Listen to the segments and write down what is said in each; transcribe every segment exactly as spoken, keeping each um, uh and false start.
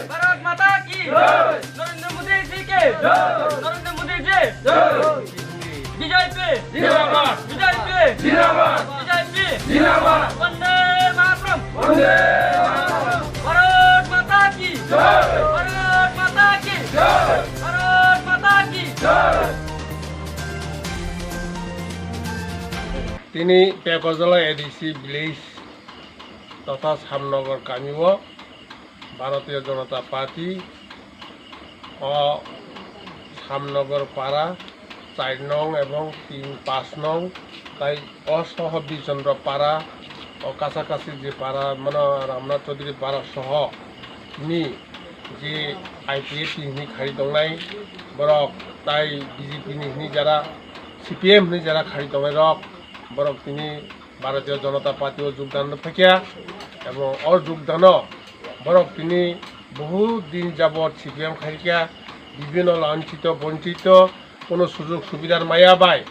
भारत माता की जय। नरेंद्र मोदी जी के जय। नरेंद्र मोदी जी जय। बीजेपी जिंदाबाद। बीजेपी जिंदाबाद। बीजेपी जिंदाबाद। वंदे मातरम। वंदे मातरम। भारत माता की जय। भारत माता की जय। भारत माता की जय। Tini Pekojola A D C village totha Samnogor kamio Bharatiya Janata Party o Samnogor para char nong ebong tin, pash nong, tai o soho Bijondra para, o kasa kasi je para mano Ramnath Chaudhary para soho tini je I P F T ni hwnwi khari tongnai borok, tai B J P ni hwnwi jara, C P M hwnwi jara khari tongnai rok, borok tini Bharatiya Janata Party o jogdan rw phaikha, ebong o jogdano borok tini bohut din jabot C P M khaikha, bibhinno lanchito bonchito, kono sujog subidar maya bai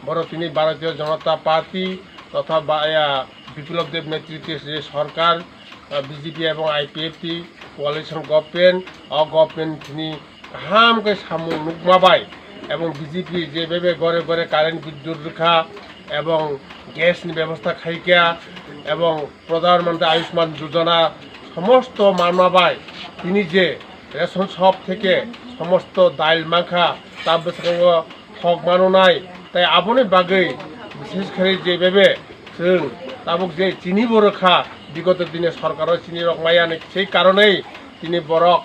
borok tini Bharatiya Janata Party totha ba-, ya, Biplab Deb netritwe je sorkar, ah, B J P ebong I P F T coalition government, o government tini kaham khe samung nukma bai, ebong B J P je bebe gore gore current bidyut rwkha, ebong gas ni bebosta khaikha, ebong Pradhan Mantri Ayushman Yojana somosto manma bai tini je ration shop theke somosto dail mankha, ta bwskango thok manunai, tai aboni bagwi bishesh khe je bebe chwng tabuk je chini bo rwkha, bigoto dine sorkaro chini rok maya ni, sei karonei tini borok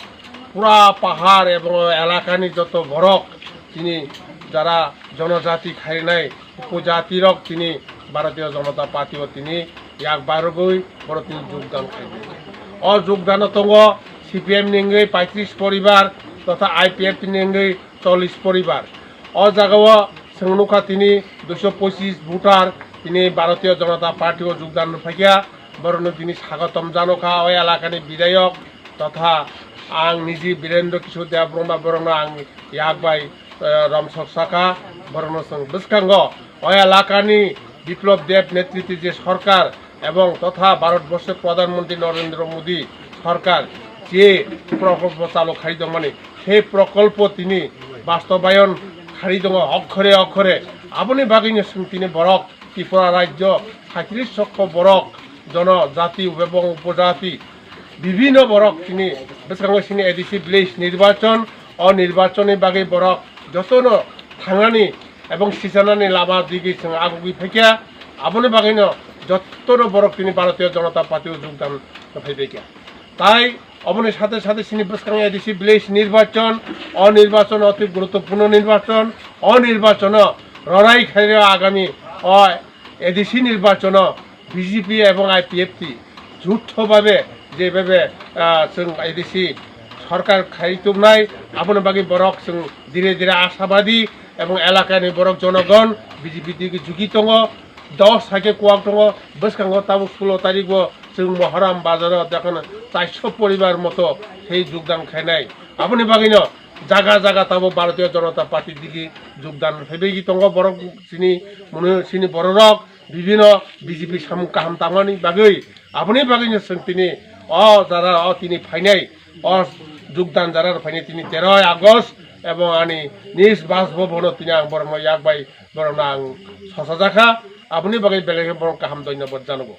pura pahar ebong elakani joto borok tini jara jonojati khainai upojati rok tini Bharatiya Janata Party o tini yak barogwi borok tini jogdan khainai. O jogdano tongo C P M ni wngwi paitris poribar totha I P F T ni wngwi chollish poribar. O jagao chwng nukha tini duiso pochis voter tini Bharatiya Janata Party o jogdan rwphaikha, borokno tini sagatom janokha o elakani bidayok totha ang niji Birendra Kishore Debbarma borokno ang yak bai, eh, romsok sakha, borokno chwng bwskango o elakani Biplab Deb netritwi je sorkar ebong totha Bharat Borsho Pradhan Mantri Narendra Modi sorkar je prokolpo chalu khai tongmani, সেই prokolpo tini bastobayon khari tongo okhore okhore. Aboni bagwino chwng tini borok Tripura rajyo saitris sokho borok jonojati ebong upojati bibhinno borok tini bwskango sini A D C village nirbachon, o nirbachonni bagwi borok jotono thangnani ebong sichanani lama digi chwng agugwi phaikha. Aboni bagwino jotono borok tini Bharatiya Janata Party o jogdan phaibaikha. Tai oboni sathe sathe sini bwskang A D C village nirbachon, o nirbachon oti guruttopurno nirbachon, o nirbachono rorai khairok agami o A D C nirbachono B J P ebong I P F T juthobhabe jebhabe, ah, chwng A D C sorkar khai tubnai, aboni bagwi borok chwng dire dire ashabadi ebong elakani borok jonogon B J P digi jugi tongo. Dos hai khe kuak tongo, bwskango tabuk sulo tarik bo chwng Moharam bazaro dekhan chairso poribar moto hei jogdan khainai. Aboni bagwino jaga jaga tabuk Bharatiya Janata Party digi jogdan phaibaigwi tongo borok chini mwnwi chini bororok bibhinno B J P samung kaham tangmani bagwi. Aboni bagwino chwng tini o jara o tini phainai o jogdan jara rok phainai tini teroi August ebong ani nij Bas Bhavan o tini ang borokno yak bai borokno ang sosajakha, aboni bagwi belai khe borok kaham dhonyobad janogo.